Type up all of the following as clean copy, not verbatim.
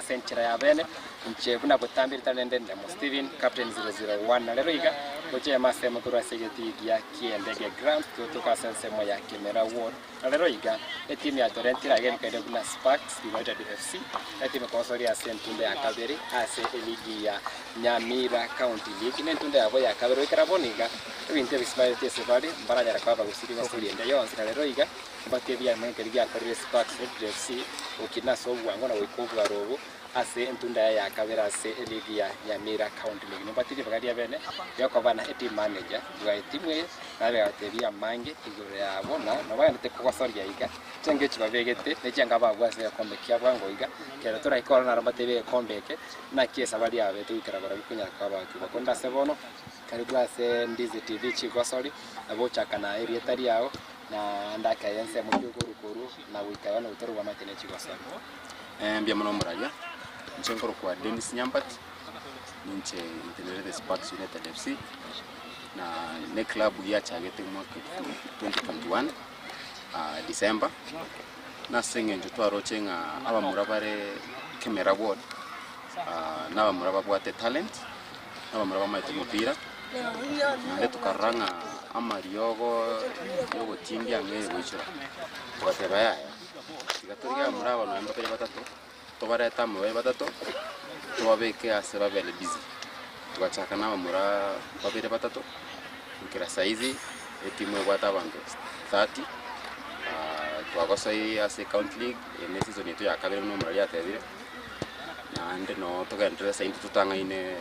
ase enchera ya bene, inche buna botambe ritari rende Ndemo Stephen, Captain 001 na rero iga gochia ase emo korwa ase egetii gia ki'endege Grants totoka ase ensemo ya Kemera Ward. Na rero iga etimu ya Torentire agerekaine buna Sparks United FC, etimu ekogosoria ase entunda ya kabere ase eligi ya Nyamira County League. Na entunda yabo ya kabere goikera bono iga, ebinto ebisibaete ase bare mbaranyare koba bagosiria gosoria ende yonsi. Na rero iga mbatebie amo ekeri giakorire Sparks United FC gokina ase obwango na goika obwaro obo ase entunda yaye ya kabere ase eligi ya Nyamira County League. Nimbwate ribaga ria bene riokoba na eteam manager bwa etimu eye, nabe agatebia amange igoro yabo na nobagenderete kogosoria iga, chianga echi babegete ne chianga babua ase egekombe kia bwango iga, ekero toraike ororo naro mbatebie egekombe eke, naki esabari yabete goikera barabwo konyara koba abakigwa. Korende ase bono, karibu ase Ndizi TV chigosori, nabo ochaka na erieta riao, na ndake aye ensemo ki okorwa korwa, na goika bono gotarwa bwamate ne chigosori. Mbuya mono omoraria, inche nkorokwa Dennis Nyambati, ninche ntenerete Sparks United FC, na ne club giachagete omwaka 2021 December, na ase eng'encho twaroche ng'a abamura bare Kemera ward na abamura babwate talent, na abamura bamaete omopira, naende tokarora ng'a amariogo ya ogotindia ang'e goichora, togateba yaya. Tiga torigie abamura aba nonya mbabere batato, tobarete amo babe batato, tobabeke ase babere busy. Togachaka na abamura babere batato, goikera saizi etimu ebwate abanto 30, twagosoire ase county league, eye ne season yaito ya kabere buna omorwari atebire, naende noo togenderere ase intwe totang'aine.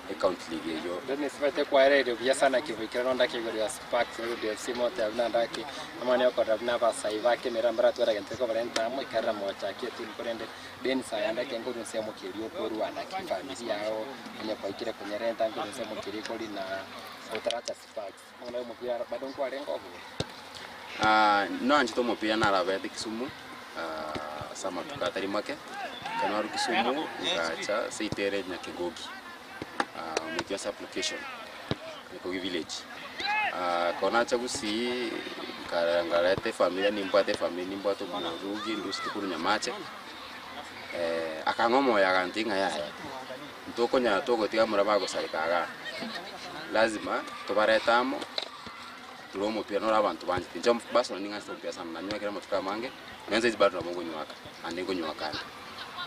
Ecounty League eyio. Dennis bate kwaereire buya sana kiboikera nonde ake igoro ya Sparks Road FC moteba buna ndake amang'ana yokorora buna abasai ba Kemera mbaratware egento gekobarenta amo ekerera mochakie etimu korende Dennis aya ndake nkorwa ensemo ki eria okorwa naki efamiri yao onye kwaikire konyerenta nkorwa ensemo ki eria ekori na otaracha Sparks amang'ana ya omopira bado nkwarenge obobe. Nanchete omopira narabete Kisumu ase amatuko atari make, ekero narwa Kisumu ngacha seito ere Nyakegogi, omochie ase application, Nyakegogi village. Ekero nacha Gusii nkare nkareta efamiri nimbwate efamiri nimbwate omorugi nduseti korwa Nyamache, akang'a omoyo agantebia ng'a yaya, ntokonyara togotiga abamura bagosareka igaa, lazima tobarete amo. Ture omopira noro abanto banchete. Inche personally ning'anchete omopira sana, nanywekire amatuko amange, nonya saizi bado nabo nkonywaka, naende nkonywaka ande.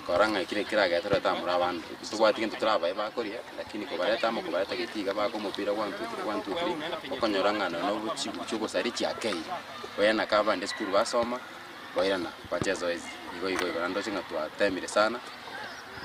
Nkorora ng'a ekio keragere torete amo na abande, ntobwati gento torabae bakoria, lakini kobareta amo kobareta getii iga baaka omopira one two three, one two three, okonyora ng'a nonya na obochiguru chia obosaria chiakeire. Bairana ka abande esukuru basoma, bairana bache zoezi, igo igo igo. Naende ndoche ng'a twatemire sana,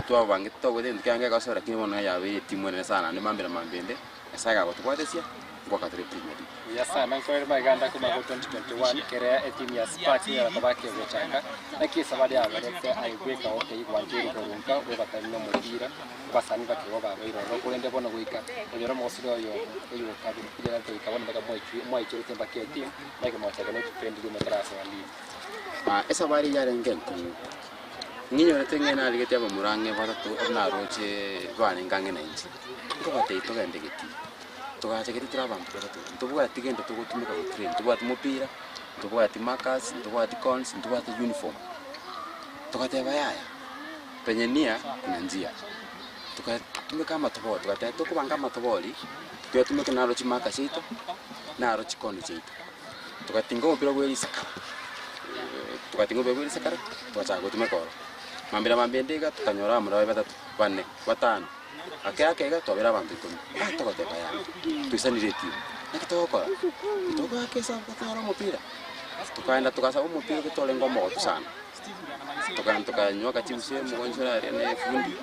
twabangete tobwate egento kiange kegosoa lakini bono yabeire etimu enene sana naende mambia na mambia ende, Nyasae agagotobwatesia, ngoaka tore Premier League. Buya sana nkorere maganda kuma go 2021 kere etimu ya Sparks enyara koba kegochaka naki esabari yaberete aye bweka okei gwancheire korunka ogobatani nomopira abasani bakegwa babeire ororo korende bono goika onyore omogosori oyomo oyokabere ekiagera goika bono mpaka mwaichorete mpaka etimu naki mwachaka ne chifriendly motarasoa league. Esabari eyio yarenge enkong'u, ng'inyorete ng'a narigetie abamura ang'e batato abwo naroche barenge ang'e na inche. Nkobatebia togende getii, togacha getii tore abanto batato, ntobwati gento togotumeka go train, ntobwati mopira, ntobwati markers, ntobwati cones, ntobwati uniform. Togateba yaya, penye nia kuna njia, togatumeka amatobori, togateba tokobanga amatobori, toyatumeke naro chimarker chiaito, naro chicone chiaito. Togatinga omopira bwe risakara, togatinga omopira bwe risakara, togachaka gotumeka oro. Mambia na mambia ende iga tokanyora abamura baye batato, bane, batano. Ake ake iga twabera abanto ikomi, ah togoteba yaya, toisanire etimu, naki togokora? Togoaka esabu totware omopira. Tokaenda togasaba omopira ekero twarenge omogotu sana, tokagenda tokanywa akachibusi omogonchoro aria na efundi,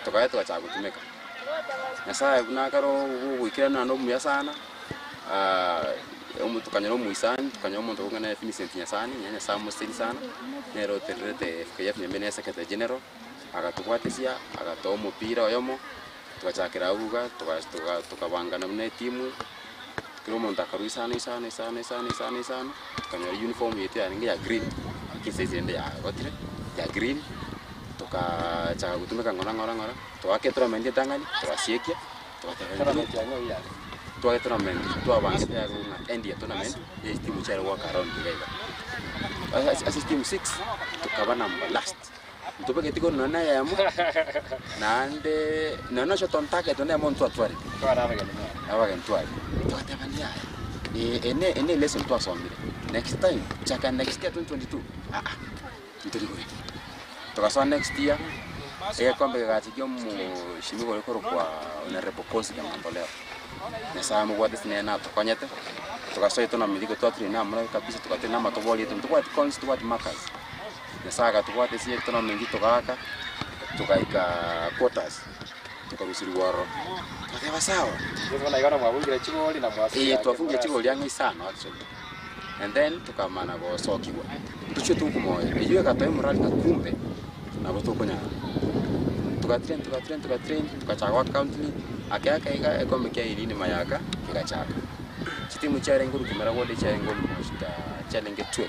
tokaya togachaka gotumeka. Nyasaye buna akare ogoikeranu naende omuya sana, tokanyora omoisani, tokanyora omonto okong'ana na Vincent Nyasani, Nyasaye amosesenie sana, nere otererete FKF nyomba ere secretary general. Agatobwatesia, agatoa omopira oyomo, togachakera agwo iga, toga toga tokabangana buna etimu, kera omonto akarwa isano isano isano isano isano isano, tokanyora uniform yaito yarenge ya green, lakini saizi rende yagotire, ya green, tokaachaka gotumeka ng'ora ng'ora ng'ora, togaaka etournament entang'ani, togasiekia, togateba Tournament ya ng'o eyare? Tware tournament twabangete yare ng'a end ya tournament ya chitimu chiare goaka round iga iga. Ase ase chitimu six, tokaba number last. Ntobegeti gori nonya na eyemo, naende nonya na shot on target nonya na eyemo ntwatwarete. Tware abageni mware. Abageni tware. Togateba yaya, eye ne eye ne elesson twasomire, next time, gochaka next year 2022 aa, ntori goika. Togasoa next year, egekombe kegacha kia omoshimiwa oria okorokwa Honourable Consider Mamboleo. Nyasaye amobwate ase nere natokonyete, togasoa etournament igo twatrain amo kabisa togatrain amatobori aito ntobwati coins ntobwati markers. Nyasaye agatobwata ase etournament togaaka, togaika quarters, tokarusirigwa ororo, togateba sawa. Bono igo namwabungire chigori na mwasire Eeh ake twabungire morase. chigori ang'e isano actually, and then tokamana gosokigwa, ntochie tokomoyo, eywo egatoa emorali ng'a kumbe nabo tokonyara. Togatrain togatrain togatrain, togachaka goaka county league, ake ake iga egekombe kia Irene Mayaka kegachaka. Chitimu chiarenge korwa Kimera ward chiarenge almost chiarenge 12.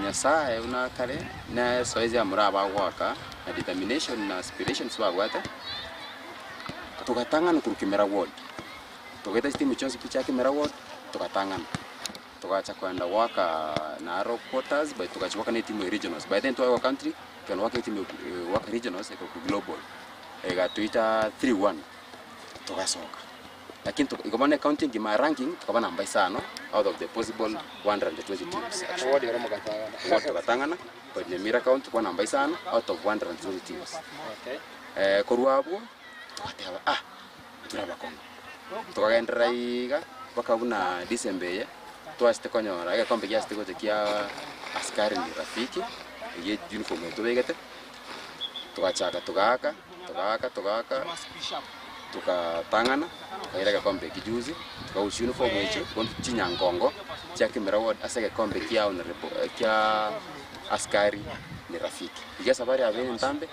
Nyasaye buna kare nesoezi amura abagoaka na determination na aspirations babwate, togatang'ana korwa Kimera ward, togaeta chitimu chionsi pi chia Kimera ward, togatang'ana. Togacha kogenda goaka Narok quarters but togachi goaka na etimu ya regionals. By then tware country, tokagenda goaka etimu ya goaka regionals ekorokwa Global, egatoita 3-1, togasoka. Lakini tok igo bono ecounty engima ranking tokaba namba isano out of the possible 120 teams actually. Ward ero mogatang'ana. Ward togatang'ana, but Nyamira county tokaba namba isano out of 120 teams. Okay. Korwa abwo, togateba ah, ntore abakong'u. Tokagenderera iga mpaka buna December eye, twachete konyora egekombe giachete gocha kia askari ni rafiki, eyio uniform eye tobegete, togachaka togaaka, togaaka togaaka, togatang'ana, tokaira egekombe ekio juzi, tokagusia uniform echio, bono chinyankongo chia Kimera ward ase egekombe kia honourable kia askari ni rafiki. Iga esabari yabeire entambe.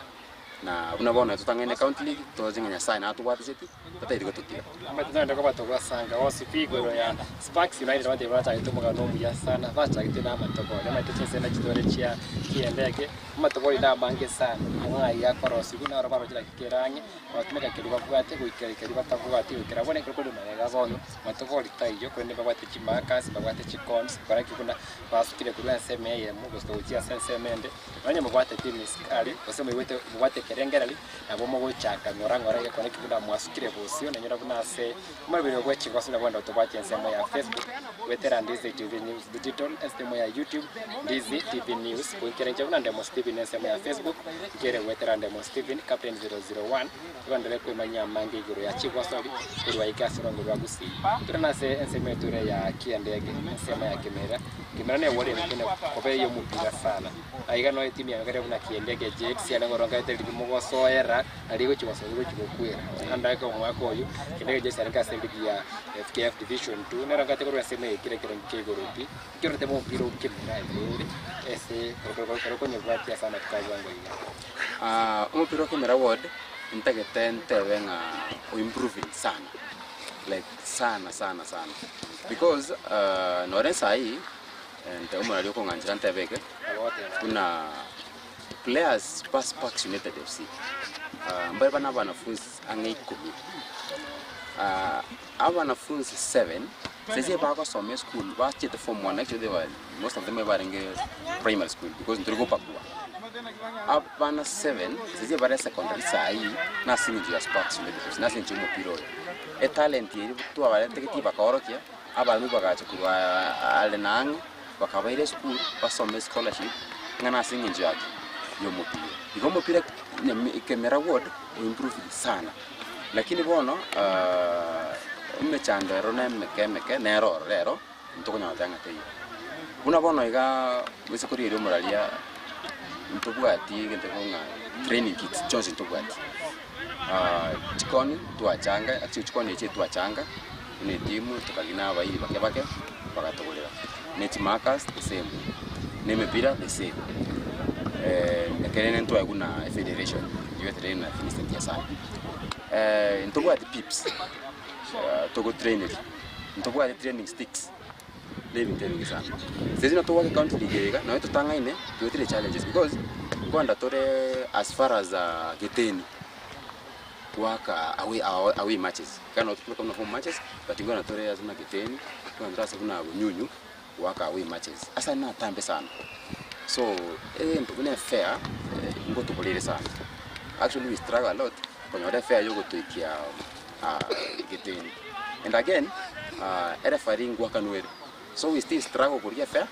Na buna bono totang'aine county league, toroche ng'a Nyasaye natobwatiseti, tataeti gototiga. Amache togende koba togosanga bonsi pi igoro ya Sparks United batebire bachagete omogano omuya sana, bachagete na amatobori. Omanyete chinsemo chitore chia kiendege, amatobori namange sana, ang'o ayio akorosigwa naro baroche naki kere ang'e, bagotumeka keria babwate goikera keria batabwati goikera bono ekero kore magega bono, matobori taiyo korende babwate chimarkers, babwate chicones, kora ki buna basukire korwa ensemo eyemo gose gochia ase ensemo ende. Nonye mobwateti emisikari, gose moigwete mobwate ekerengereri, nabo mogochaka ng'ora ng'ora egekone ki buna mwasukire bosio, nainyora buna ase omobere bwe chigoso nabo bono tobwate ensemo ya Facebook, goetera Ndizi TV News Digital, ensemo ya YouTube, Ndizi TV News, goikera inche buna Ndemo Stephen ensemo ya Facebook, nkere goetera Ndemo Stephen, Captain 001, togendere kwemanyia amange igoro ya chigosori korwa ike ase orongo rwa Gusii. Tore nase ensemo eture ya Kiandege, ensemo ya Kimera, Kimera newori emekene koba ey'omopira sana. Aiga noe etimu yaye kare buna kiendege Jets yane ngoronga ete ligi mogosoera nari egochi gosoa egochi gokwera. Naende ake omwaka oyo kiendege Jets arenge ase eligi ya FKF Division 2 nero ngate korwa ensemo eye kera ekerengo kia igoro pi. Nkerorete omopira o Kimera ere ase ekero okonyebwatia ase amatuko a bwango iga. Omopira o Kimera ward ntagete ntebe ng'a o improving sana like sana sana sana because nore saii nte omorari okong'anchera ntebe eke buna players ba Sparks United FC mbare bane abanafunzi ang'e ikomi abanafunzi seven sese bagosoma eschool bachete form one actually they were most of them ebarenge primary school because ntori gopakua abana seven sese bare secondary saii nase eng'encho ya Sparks United FC nase eng'encho ya omopira oyo. Etalent eria twabaretegetie bakaorokia, abalimu bagacha korwa are na ang'e, bakabaira esukuru basome scholarship ng'a nase eng'encho ya ki? Ya omopira. Igo omopira nyame kemera ward o improved sana. Lakini bono emechando ero na emeke emeke nero ororo ero, ntokonyara goteba ng'a teiyo. Buna bono igaa ase korigereria omoraria ntobwati egento ng'a training kits chionsi ntobwati. Chikoni twachanga actually chikoni echi etwachanga buna etimu tokaria na abairi bake bake bagatogorera, ne chimarkers the same, na emepira the same. Ekerende ntwaegwa buna efederation eywo etereri na Vincent Yasani. Ntobwati pips togotraineria, ntobwati training sticks na ebinto ebinge sana. Saizi notobwate county league eye iga, nonye totang'aine, twetire challenges because nkoenda tore as far as Geteni goaka away our away matches, ekero nabo tokorwa buna home matches, but nkoenda tore ase buna Geteni, nkoenda tore ase buna Bunyunyu goaka away matches. Ase ayio natambe sana. So egento buna efare ngotoboreire sana, actually we struggle a lot konyora efare ya ogotoikia geteni. And again ereferee ngwakanwa ere, so we still struggle korigia efare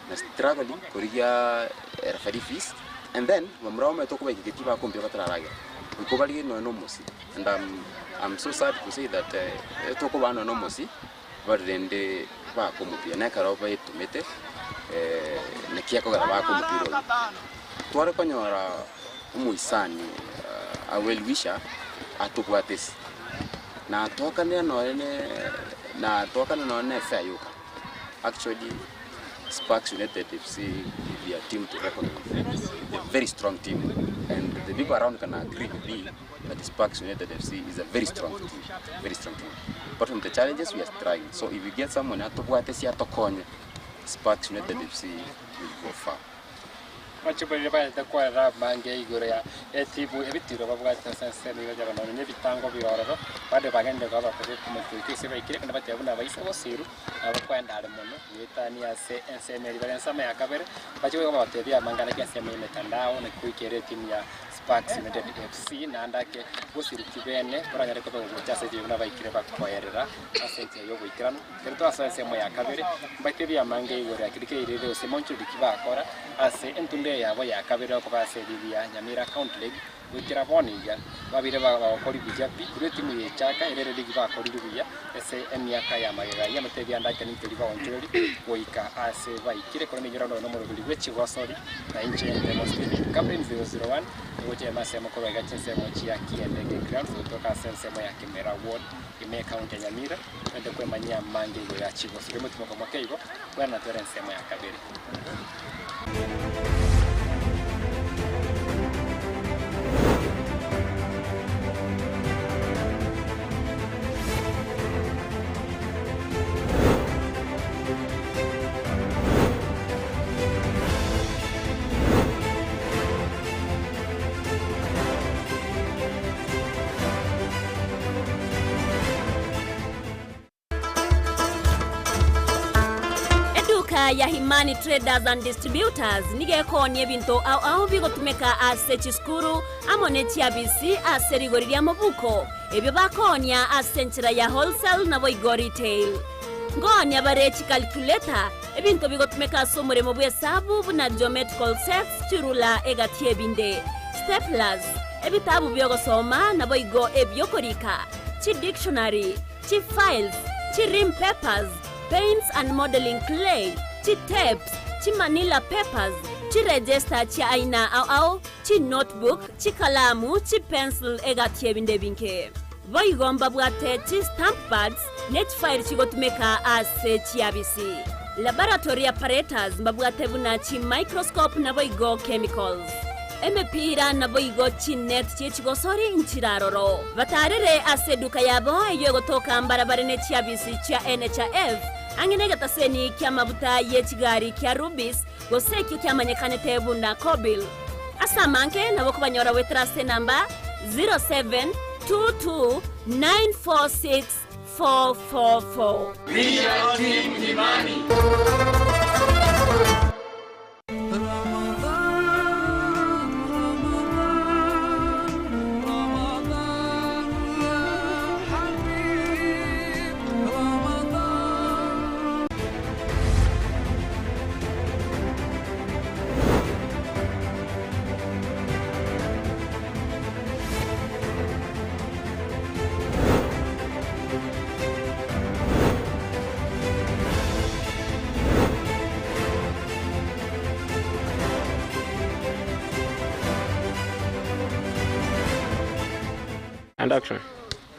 na struggling korigia referee fees and then bamura bamaete okobaika getii bakombia batararagera, iko barigie nonya na omosie and I'm I'm so sad to say that tokobaa nonya na omosie. Bare rende bakomopia, na ekero baetomete, naki ekogera bakomopira oyo. Tware konyora omoisani a well wisher atobwate ase, na atoakanera nonye ne na atoakanera nonye ne efare yoka. Actually Sparks United FC is a team to reckon with, a very strong team and the people around can agree with me that Sparks United FC is a very strong team, very strong team. But from the challenges we are trying. So if we get someone atobwate si atokonye, Sparks United FC will go far. Amachupa bagete kwarera amange igoro ya etimu ebitiro babwate ase ensemo igo yabo nonya ebitango biororo bande bagende koba bakobe komotukia ase baikire buna bateba buna abaise bosiru nabo kwenda are mono goetania ase ensemo eria bare ensemo ya kabere bache goika babatebia amang'ana ki ensemo ya emetandao naki goika ere etimu ya Sparks United FC, naende ake bosiriki bene boranyare koba gogocha ase ebibe buna baikire bakoerera ase enchera y'oboikeranu. Ekero twasoa ensemo ya kabere, mbaite ebiamange igoro ya keria keirire gose monchoreri ki bakora ase entunda eye yabo ya kabere okoba ase eligi ya Nyamira County League goikera bono iga. Babeire bagokori buya pi korwa etimu ya Echaka ere ere ligi bakorire buya ase emiaka ya magega ayio amatebia ande ake nintori baonchoreri goika ase baikire korende inyora nonya nomoroberi bwe chigosori Na inche Ndemo Stephen, Captain 001, nigocha ime ase mokorwa iga chinsemo chia Kiendege Grounds gotoka ase ensemo ya Kimera Ward ime ecounty ya Nyamira, togende kwemanyia amange igoro ya chigosori omotimoko moke igo, bwana twere ensemo ya kabere. Eduka ya Himani Traders and Distributors nigo ekoonia ebinto ao ao bigotumeka ase chisukuru amo ne chiabisi ase rigori ria mobuko, ebio bakoonia ase enchera ya wholesale naboigo retail. Nkoonia bare chicalculator, ebinto bigotumeka ase omoremo bw'esabu buna geometrical sets, chirula egati ebinde, staplers, ebitabu bi'ogosoma naboigo ebi'okorika, chidictionary, chifiles, chirim papers, paints and modelling clay, chitapes, chimanila papers, chiregister chia aina ao ao, chinotebook, chikalamu, chipencil egati ebinde ebinge. Boigo mbabwate chi-stamp pads ne chifairi chigotumeka ase chiabisi. Laboratory apparatus mbabwate buna chi-microscope naboigo chemicals. Emepira naboigo chi-net chi'echigosori nchiraroro. Batarere ase eduka yabo eyio egotoka mbarabare ne chiabisi chia NHIF ang'e negetaseni ki'amabuta ye chigari kia Rubis gose ekio kiamanyekanete buna Kobil. Ase amange nabo okobanyora goetera ase enamba 0722946444. And action.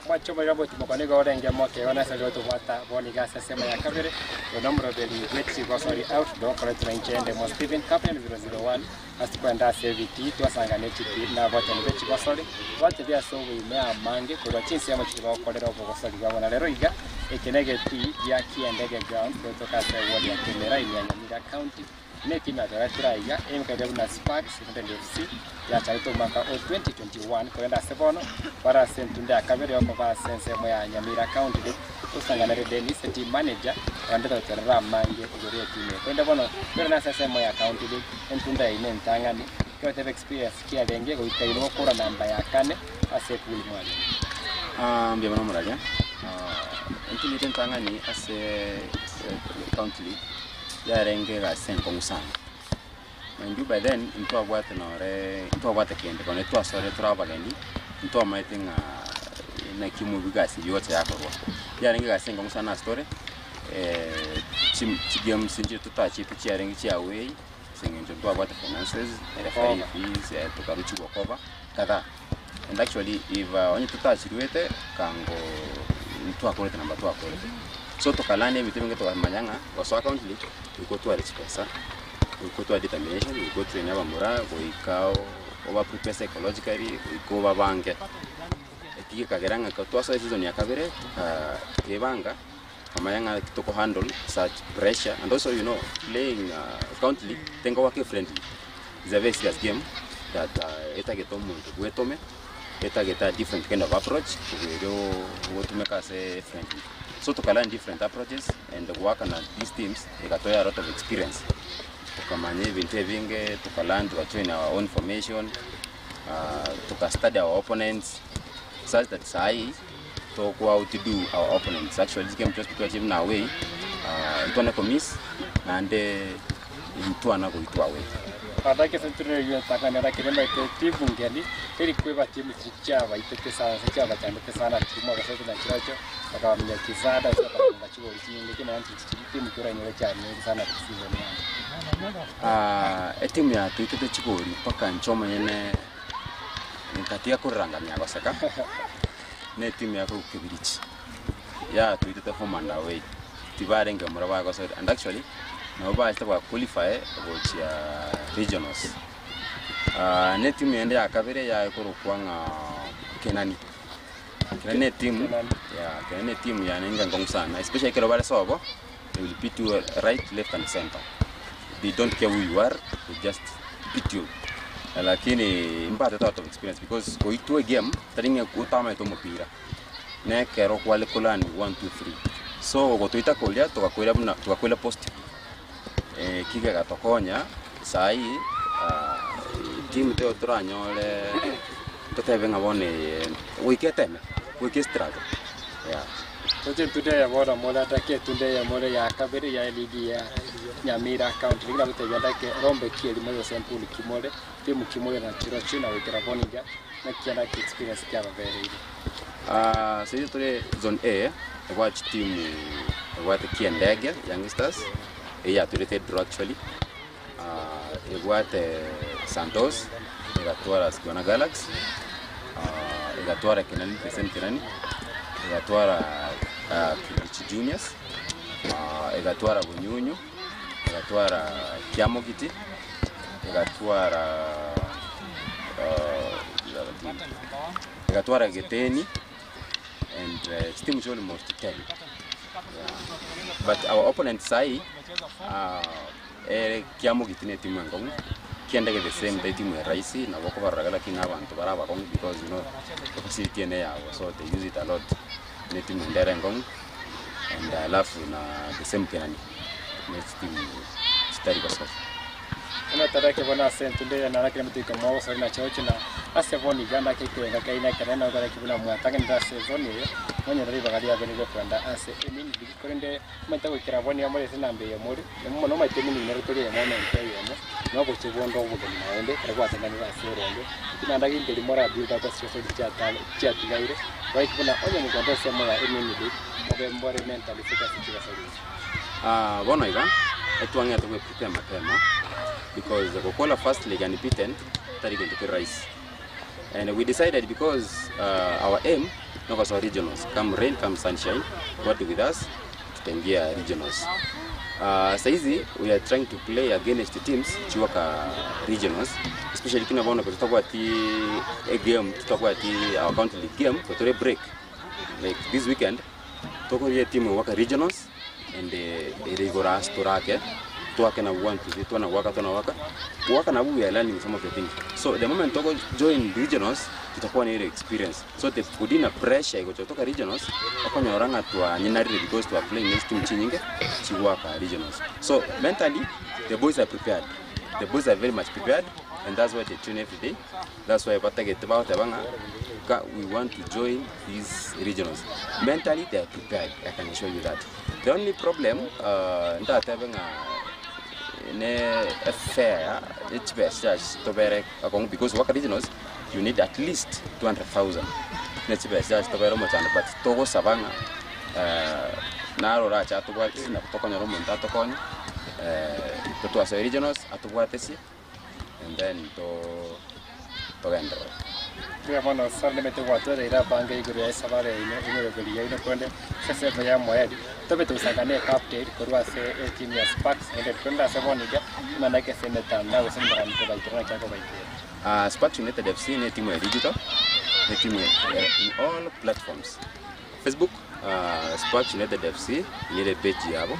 Omwache omoira bw'otimoko nigo orenge mokeegwa nase riria otobwata bono iga ase ensemo ya kabere, oyo nomoroberi bwe chigosori outdoor okoretwa inche Ndemo Stephen Captain 001 ase kwenda ase ebitii twasanga ne chiti na abwatani be chigosori twatebia ase oboime amange korwa chinsemo chiria bagokorera obogosori bwabo na rero iga eke negetii gia Kiendege ground gotoka ase eward ya Kemera ime ya Nyamira County Ne etimu ya Tuatira aiga eimokete buna Sparks United FC yachagete omwaka o 2021 korende ase bono bare ase entunda ya kabere yokoba ase ensemo ya Nyamira County League. Tosanganere Dennis, team manager, abande togoterera amange igoro y'etimu eye. Korende bono, toirane ase ensemo ya County League, entunda yaino entang'ani, ekero otebe experience ki yarenge goika inwe gokora namba ya kane ase epool mwarenge. Ah, mbuya mono omoraria. Ah, entunda yaito entang'ani ase County League yarenge egasi enkong'u sana. Mind you by then ntwabwate nore ntwabwate kende bono twasorire tore abageni, ntwamaete ng'a naki mobi gasi eywo gocha yakorwa. Yarenge egasi enkong'u sana ase tore, chi chigames nchire totachiete chiarenge chia away, ase eng'encho ntwabwate finances, referee fees, tokaruchigwa koba kadhaa. And actually if onye totachiruete kango ntwakorete namba twakorete. So tokalana ebinto ebinge tokamanya ng'a gosoa county league goika otware chibesa. Goika otware determination, goika otraine abamura, goika oba prepare psychologically, goika obabange. Eki gekagera ng'a ekero twasoa eseason ya kabere, toka tokebanga, tokamanya ng'a naki toko handle such pressure and also you know playing county league tenkoba ke friendly, is a very serious game that etagete omonto bwetome, etagete a different kind of approach kobua erio ogotumeka ase friendly. So toka learn different approaches and goaka na these teams egatoa a lot of experience. Tokamanya ebinto ebinge, toka learn toka join our own formation, toka study our opponents such that sahi toko outdo our opponents. Actually chigame chionsi twachire buna away, ntwane komiss naende ntwana goitwa away. Adake ase nturire etang'ani lakini maete timu ngeni teri kweba timu chiabaitete sana gose chiabachandete sana timu agasete na chirochio bakabamenya chisada gose bakabafunga chigori chinyinge kende nonsi timu ki oranyore chianyinge sana season yane. Etimu yatoitete chigori mpaka inche omonyene nkatiga korerangania goseka, na etimu ya korwa Kibirichi, yatoitete home and away, tibarenge mura bagosoete and actually nabo bachete ba qualify gochia regionals. Na etimu ende ya kabere yaye korokwa ng'a Kenani. Kenani ne etimu, yeah, Kenani ne etimu yane niga enkong'u sana especially ekero bare sobo, they will beat you right, left and center. They don't care who you are, they just beat you. Lakini mbate out of experience because goitwa egame tari ng'a otamanyete omopira, na ekero kware kolearn one, two, three. So gotoita koria togakoira buna togakoira positive. Eki gegatokonya saii timu teiyo toranyore totebe ng'a bono eye goika eteme, goika estruggle yeah. Toche etunde eye bono more atake etunde eye more ya kabere ya eligi ya Nyamira County. Rigia nagotebia ndake rombe ki erimo gose mpuni ki more, timu ki more na chirochio na goikera bono iga, naki naki experience kiababereire. Seito tore zone A, ebwate chitimu ebwate Kiendege Young Stars, eyio yaturete edraw actually, ebwate Santos, egatwara Sigona Galaxy, egatwara Kenani the same Kenani, egatwara Kibirichi Juniors, egatwara Bunyunyu, egatwara Kiamogiti, egatwara egatwara Geteni and chitimu chia almost 10 yeah. But our opponent sahi ere Kiamogiti na etimu enkong'u kiendege the same ta etimu erahisi nabo okobarora lakini na abanto bare abakong'u because you know efacility ene yabo so they use it a lot na etimu ende ere enkong'u and alafu na the same Kenani ne chitimu chitari gosoa. Buna tareke bono ase entundu eye naro kera motuko mogosori na chiochi na ase bono iga naki ekerengo kiaino ekenene nokora ki buna mwatang'anire ase ezoni eye, mwanyora ribaga riabeire ri'okwenda ase emini ligi korende omanyete goikera bono iga more ase enamba eye more, nomaete emini ligi nero tori eyemo na ense eyemo, na obochie bonde obogeni naende ekero gwatenenire ase eronge, eki naende gento eria mora build up ase chiosori chiatigaire, like buna onye mokwenda ensemo ya emini ligi, mobe mbore mentally fit ase chigosori echi. Bono iga, etwang'ete gwe prepare mapema because gokola first league unbeaten tari gento kere rahisi. And we decided because our aim nogosoa regionals come rain come sunshine God with us tutaingia regionals. Saizi we are trying to play against teams chiwaka regionals especially kina bono totabwati a game totabwati our county league game totore break like this weekend Tokoria etimu goaka regionals and ere igoro ase torake Twake nabwo one two three twana goaka twana goaka, goaka nabwo we are learning some of the things. So the moment togo join regionals tutakuwa na ere experience. So the kodi na pressure egocha gotoka regionals, okonyora ng'a twanyinarire because twa playing ne chitimu chinyinge chigoaka regionals. So mentally the boys are prepared, the boys are very much prepared and that's why they train every day, that's why batagete bagoteba ng'a ka we want to join these regionals. Mentally they are prepared, I can assure you that. The only problem ndatebe ng'a ne efare ye chibesa tobere akong'u because goaka regionals you need at least 200,000 ne chibesa tobere omochando but togosaba ng'a naro orache atobwatesie nabo tokonyora omonto atokonye totwasoe regionals atobwatesie and then to togenderere. Mbuya mono sana nimete gwatwereire abange igoro ya esabari yaino emeroberi yaino korende ase ensemo ya Moeri tobete gosanga ne ecaptain korwa ase eteam ya Sparks naende korende ase bono iga emanake ase emetandao gose emegano kobaikera naki akobaikera. Sparks United FC ne etimu ya digital, ne etimu ya in all platforms. Facebook, Sparks United FC nere page yabo,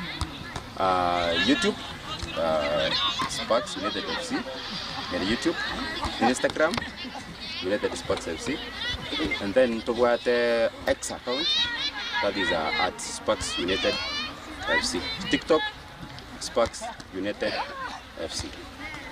YouTube, Sparks United FC nere YouTube, Instagram, United Sparks FC, and then tobwate X account that is at Sparks United FC, TikTok, Sparks United FC.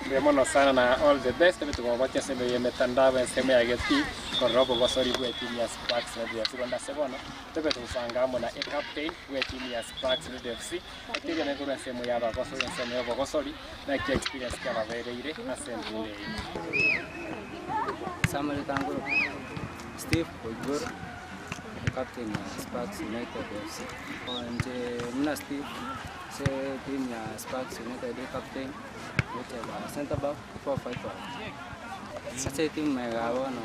Mbuya mono sana na all the best ebe tokobatia ase ime y'emetandao ensemo ya getii korora obobosori bw'etimu ya Sparks United FC korende ase bono tobe togosanga amo na ecaptain bw'etimu ya Sparks United FC eteria korwa ensemo ya abagosori ensemo ya obogosori naki experience kiababereire ase entundo eye. Samuel Tanguro, Steve Oigoro, captain ya Sparks United FC. Nche muna Steve, se team ya Sparks United captain, gocheza center back 4-5-1. Ase team mega bono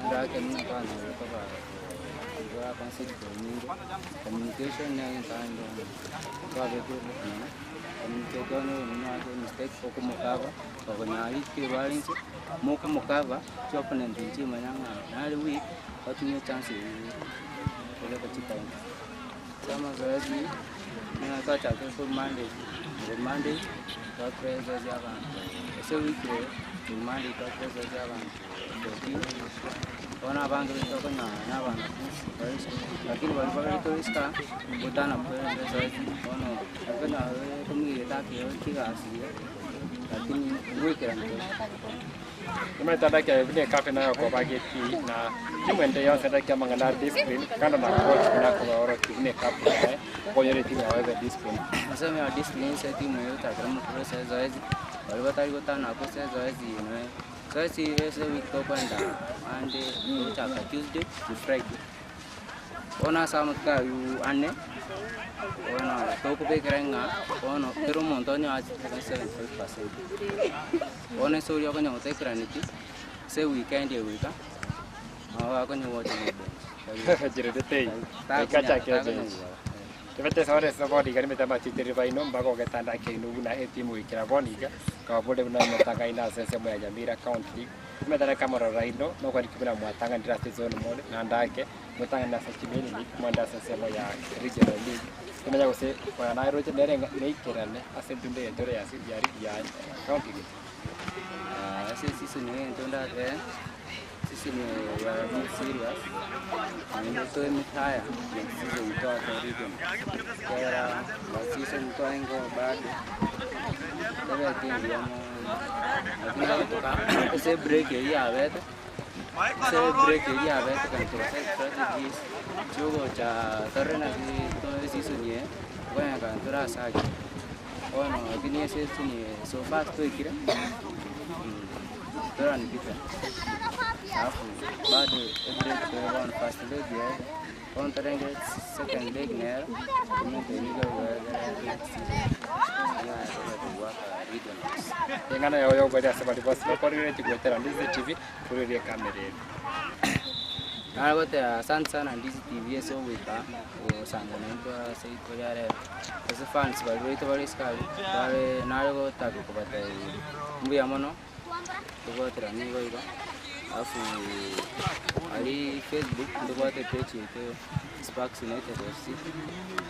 ndake muna twana kutoka kwa concede goal nyingi. Communication ne ntando kwa betu communication no ake mistake okumukava okonyari kibalinse mukumukava chi opponent nchi manyanga nali weak batumie chance kuleta chikaunti. Sama zoezi ninatocha kesho Monday, Monday twakora zoezi abantu ese week ni Monday twakora zoezi abantu 14 bona abange bitokonya n'abana lakini bali bali kutana kukora zoezi bono okonya kumwireta kio kigasiria lakini gwikira mtoto Nimetandaka vile kafe nayo kwa bageti na timu ende yonse ndakia mangana discipline kando na coach kuna kwa oro kivune kafe eh konyere timu yaweze discipline. Nasema ya discipline se timu yote akiramu kukora zoezi bali batari gutana kukora zoezi ino zoezi ese week tokwenda Monday gochaka Tuesday to Friday ona samutka yu ane ona tokubekera ng'a ono kero omonto onye 75% ona ase oria okonya gotekeraneti ase weekend egoika nabo bakonya gocha mobench Jiredetei ikacha keje Tebete sore saboni gari metama titiri baino mbago getanda keino buna etimu ikira boniga kabole buna motanga ina sese mo ya Nyamira County League metara kamara raino no kwari kibuna mwatanga ndira season mode na ndake motanga na sa chimeni league mwanda sese mo ya regional league tumenya gose kwa na roche nere neikirane ase ndunde ya tore ya ya ya county league. Ase season hii ntunda eh sisi ni we are bit serious and to emitaya next season to to region kera last season to engo bado tebe team ya mo lakini kutoka ese break ya abete ese break ya abete kan to set strategies chugo cha torre na ki to season ye kwa kan tura saki ono lakini ese season so far to ikira tora nipita alafu bado every one first leg ya on tarenge second leg nera tumetenga next season ya waka regionals Engana yao yo gwetha sabali boss bakorire tigwetera Ndizi TV kuririe kamera Nagote asante sana Ndizi TV eso wika osanga nentwa seito yare ese fans bali baito bali skali bale nalego tako kubata mbuya mono tugotera nigo igo Alafu ari Facebook ntobwate epage yaito Sparks United FC,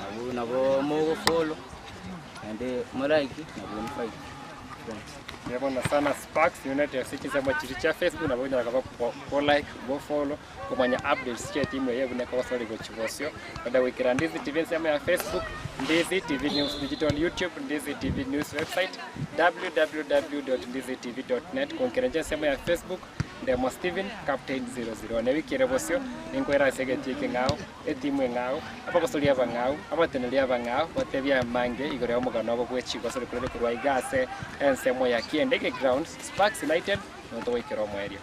nabo nabo mogofollow naende molike na boinvite friends. Mbuya mono sana Sparks United FC chinsemo chiria chia Facebook nabo onyara koba go like, go follow komanya updates chia etimu eye buna ekogosori gochia bosio. Naende goikera Ndizi TV ensemo ya Facebook, Ndizi TV News Digital YouTube, Ndizi TV News website, www.ndizitv.net goikera inche ensemo ya Facebook, Ndemo Stephen, Captain 001. Ewiki ere bosio ninkoira ase egetii ekeng'ao, etimu eng'ao, abagosori abang'ao, abateneneri abang'ao, batebie amange igoro y'omogano obo bwe chigosori korende korwa iga ase ensemo ya Kiendege Grounds, Sparks United, nonto goikera omoerio.